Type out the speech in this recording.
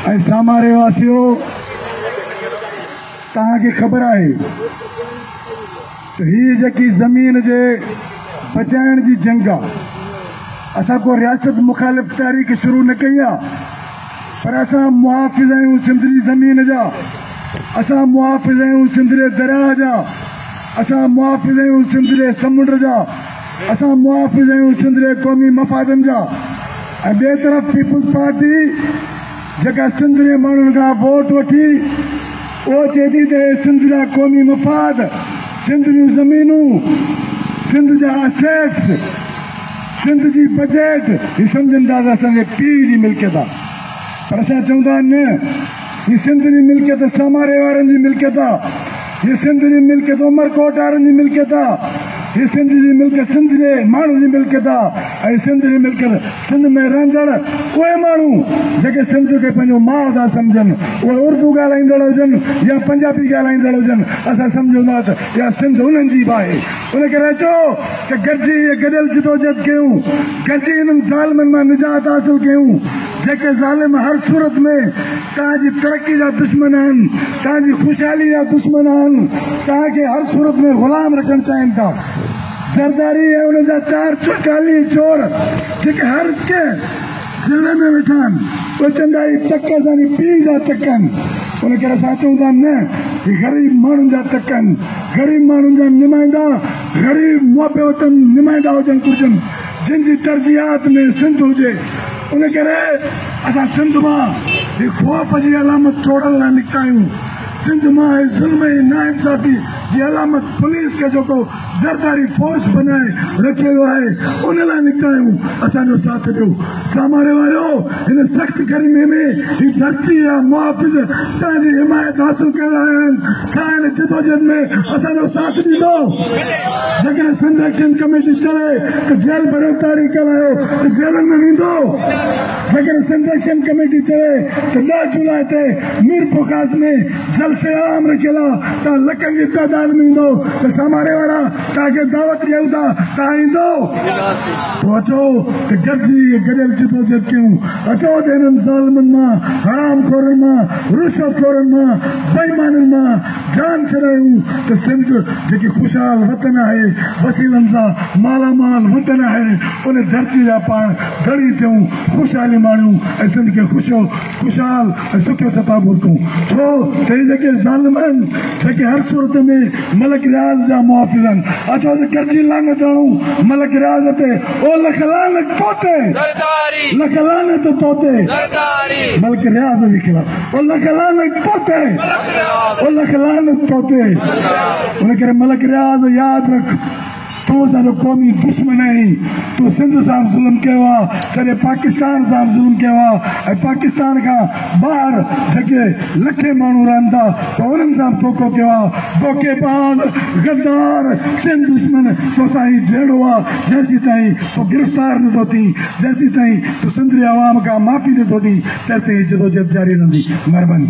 ऐं सामारे वासियो, तव्हांखे ख़बर आहे त हीअ जेकी ज़मीन जे बचाइण जी जंग आहे, असां को रियासत मुखालिफ़ तहरीक शुरू न कई आहे, पर असां मुहाफ़िज़ आहियूं सिंध जी ज़मीन जा, असां मुहाफ़िज़ आहियूं सिंध जे दरिया जा, असां मुहाफ़िज़ आहियूं सिंध जे समुंड जा, असां मुहाफ़िज़ आहियूं सिंध जे क़ौमी मफ़ादनि जा। ऐं ॿिए तरफ़ पीपल्स पार्टी जेका सिंध जे माण्हुनि खां वोट वठी उहो चए थी त सिंध जा क़ौमी मफ़ाद, सिंध जूं ज़मीनूं, सिंध जा असेट्स, सिंध जी बजट, हीअ सम्झनि था त असांजे पीउ जी मिल्कियत आहे। पर असां चऊं था न, हीअ सिंध जी मिल्कियत सामारे वारनि जी मिल्कियत आहे, हीअ सिंध जी मिल्कियत उमरकोट वारनि जी मिल्कियत आहे, हीअ सिंध जी मिल्कियत सिंध जे माण्हुनि जी मिल्कियत आहे ऐं सिंध जी मिल्कियत सिंध में रहंदड़ उहे माण्हू जेके सिंध खे पंहिंजो माउ था सम्झनि, उहे उर्दू ॻाल्हाईंदड़ हुजनि या पंजाबी ॻाल्हाईंदड़ हुजनि, असां सम्झूं था त इहा सिंध उन्हनि जी बि आहे। उन करे अचो त गॾिजी गॾियल जिदोजहद कयूं, गॾिजी इन्हनि ज़ालिमनि मां निजात हासिल कयूं जेके ज़ालिम हर सूरत में तव्हांजी तरक़ी जा दुश्मन आहिनि, तव्हांजी ख़ुशहाली जा दुश्मन आहिनि, तव्हांखे हर सूरत में ग़ुलाम रखणु चाहिनि था। ज़रदारी ऐं उनजा 440 चोर जेके हर कंहिं ज़िले में वेठा आहिनि, उहे चवंदा ही तक असांजी पीउ जा तक आहिनि। उन करे असां चऊं था न, ही ग़रीब माण्हुनि जा तक आहिनि, ग़रीब माण्हुनि जा नुमाइंदा, ग़रीब मुहब वतन नुमाइंदा हुजणु घुर्जनि, जिन जी तरजीहात में सिंध हुजे। उन करे असां सिंध मां ही ख़ौफ़ जी अलामत टोड़ण लाइ निकिता आहियूं। सिंध मां ज़ुल्म ऐं नाइंसाफ़ी जी अलामत पुलिस खे जेको ज़रदारी फोर्स बनाए रखियो वियो आहे, उन लाइ निकिता आहियूं। असांजो साथ ॾियो। सामारे वारो, हिन सख़्तु गर्मी में हीअ धरती जा मुहाफ़िज़ तव्हांजी हिमायत हासिल करण आया आहिनि। छा हिन जिदोजहद में असांजो साथ ॾींदो? जेकॾहिं सिंध एक्शन कमेटी चवे त जेल भरो तहरीक हलायो त जेलनि में वेंदो? जेकॾहिं सिंध एक्शन कमेटी चवे त 10 जुलाई ते मीरपुर में जलसे आम रखियल आहे, तव्हां लखनि जी तादाद में ईंदो त सामारे वारा तव्हांखे दावत ॾियूं था, तव्हां ईंदो? पोइ अचो त गॾिजी गॾियल जिदोजहद कयूं। अचो त हिननि ज़ालिमनि मां, हराम खोरनि मां, रिश्वत खोरनि मां, बेईमाननि मां जान छॾायूं त सिंध जेकी ख़ुशहाल वतन आहे, वसीलनि सां माला माल वतन आहे, उन धरती जा पाण घड़ी थियूं, ख़ुशहाली माणियूं ऐं सिंध खे ख़ुशहाल ऐं सुखियो सताबो कयूं। छो त ही जेके ज़ालिम आहिनि, जेके हर सूरत में मलिक रियाज़ जा मुहाफ़िज़ आहिनि, अचो त गॾिजी लानत आणूं मलिक रियाज़ ते। ओ लख लानत तोते, लख लानत तोते मलिक रियाज़ जे ख़िलाफ़, ओ लख लानत तोते, ओ लख लानत तोते। उन करे मलिक रियाज़ यादि रख, तूं असांजो क़ौमी दुश्मन आहीं। तूं सिंध सां बि ज़ुल्म कयो आहे, सॼे पाकिस्तान सां बि ज़ुल्म कयो आहे ऐं पाकिस्तान खां ॿाहिरि जेके लखे माण्हू रहनि था त उन्हनि सां बि धोखो कयो आहे। धोखेबाज़, गद्दार, सिंध दुश्मन तोसां ई जहिड़ो आहे। जेसीं ताईं तूं गिरफ़्तार नथो थी, जेसीं ताईं तूं सिंध जे आवाम खां माफ़ी नथो ॾी, तेसीं जिदोजहद जारी रहंदी। महिरबानी।